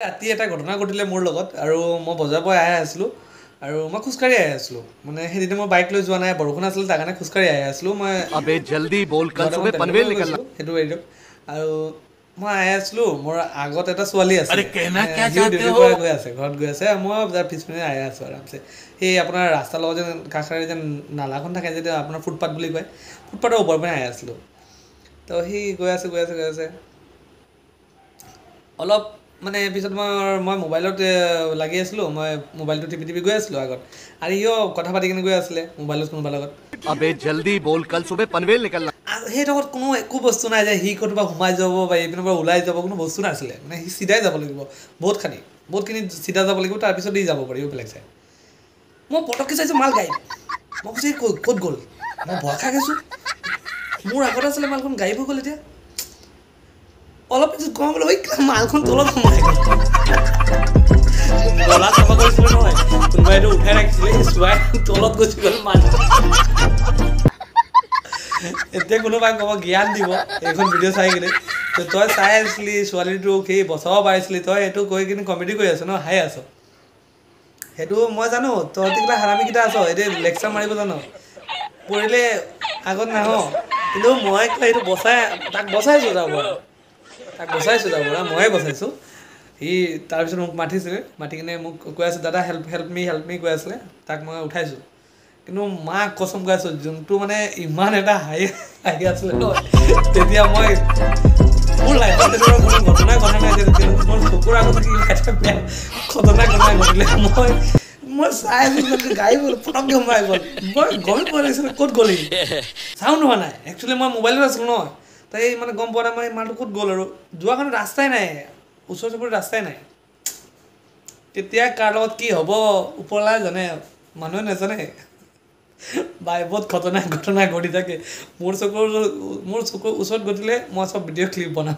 ৰাতি এটা ঘটনা ঘটিলে মোৰ লগত। আৰু মই বজাৰৰ পৰা আহি আছিলোঁ আৰু মই খোজকাঢ়ি আহি আছিলোঁ। মানে সেইদিনা মই বাইক লৈ যোৱা নাই, বৰষুণ আছিলে, তাৰ কাৰণে খোজকাঢ়ি আহি আছিলোঁ মই। अबे जल्दी बोल, कल ঘৰত सुबह মই पनवेल তেনেকৈ निकलना। গৈছিলোঁ, সেইটো এৰি দিয়ক। আৰু মই আহি আছিলোঁ, মোৰ আগত এটা ছোৱালী আছিলে, মানে সিও ডিউটিৰ পৰা গৈ আছে, ঘৰত গৈ আছে। আৰু মই তাৰ পিছপিনে আহি আছোঁ আৰামছে। সেই আপোনাৰ ৰাস্তাৰ লগত যেন কাষেৰে যেন নালাখন থাকে যে, আপোনাৰ ফুটপাথ বুলি কয়, ফুটপাথৰ ওপৰৰ পিনে আহি আছিলোঁ। তো সি গৈ আছে, গৈ আছে, গৈ আছে। অলপ মানে পিছত মই মোবাইলত লাগি আছিলোঁ, মই মোবাইলটো টিপি টিপি গৈ আছিলোঁ আগত, আৰু সিও কথা পাতি কিনে গৈ আছিলে মোবাইলত কোনোবাৰ লগত। अबे जल्दी बोल, कल सुबह पनवेल निकलना। আৰু সেইডোখৰত কোনো একো বস্তু নাই যে সি ক'ৰবাত সোমাই যাব বা এইপিনৰ পৰা ওলাই যাব, কোনো বস্তু নাছিলে। মানে সি চিধাই যাব লাগিব, বহুত খানি বহুতখিনি চিধা যাব লাগিব, তাৰপিছত সি যাব পাৰিব বেলেগ চাই। মই পটককৈ চাইছোঁ, মাল গায়ব। মই কৈছোঁ, এই ক'ত গ'ল? মই ভয় খাই গৈছোঁ। মোৰ আগত আছিলে মালখন, গায়ব হৈ গ'ল। এতিয়া অলপ পিছত গম পালোঁ, ঐ মালখন তলত সোমাই গ'ল। গলা চাফা কৰিছিলে নহয় কোনোবাই, এইটো উঠাই ৰাখিছিলে, সি চোৱাই তলত গুচি গ'ল মাল। এতিয়া কোনোবাই ক'ব, জ্ঞান দিব এইখন ভিডিঅ' চাই কিনে, তো তই চাই আছিলি ছোৱালীটোক, সেই বচাব পাৰিছিলি, তই এইটো কৈ কিনে কমেডি কৰি আছ ন, হাঁহি আছ, সেইটো মই জানো। তহঁতি কিবা হাৰামীকেইটা আছ, এতিয়া লেকচাৰ মাৰিব জান, পৰিলে আগত নাহ। কিন্তু মই সেইটো বচাই, তাক বচাইছোঁ তাৰ পৰা, তাক বচাইছোঁ তাৰ পৰা, ময়ে বচাইছোঁ। সি তাৰপিছত মোক মাতিছিলে, মাতি কিনে মোক কৈ আছে, দাদা help, help me, help me কৈ আছিলে। তাক মই উঠাইছোঁ। কিন্তু মাক কচম কৈ আছোঁ, যোনটো মানে ইমান এটা হাঁহি হাঁহি আছিলে ন তেতিয়া, মই মোৰ লাইফত তেনেকুৱা কোনো ঘটনাই ঘটা নাই যে মোৰ চকুৰ আগত কিবা এটা বেয়া ঘটনা ঘটিলে। মই চাই আছিলোঁ, গাড়ী গ'ল, পটককৈ সোমাই গ'ল। মই গমেই পোৱা নাছিলোঁ ক'ত গ'ল সি, চাউণ্ড হোৱা নাই। একচুৱেলি মই মোবাইলত আছিলোঁ নহয়, তাই মানে গম পোৱা নাই মই মালটো ক'ত গ'ল। আৰু যোৱাৰ কাৰণে ৰাস্তাই নাই, ওচৰ চুবুৰীত ৰাস্তাই নাই। তেতিয়া কাৰ লগত কি হ'ব ওপৰলাই জানে, মানুহে নাজানে। বাই, বহুত ঘটনা ঘটি থাকে। মোৰ চকুৰ ওচৰত ঘটিলে মই চব ভিডিঅ' ক্লিপ বনাম।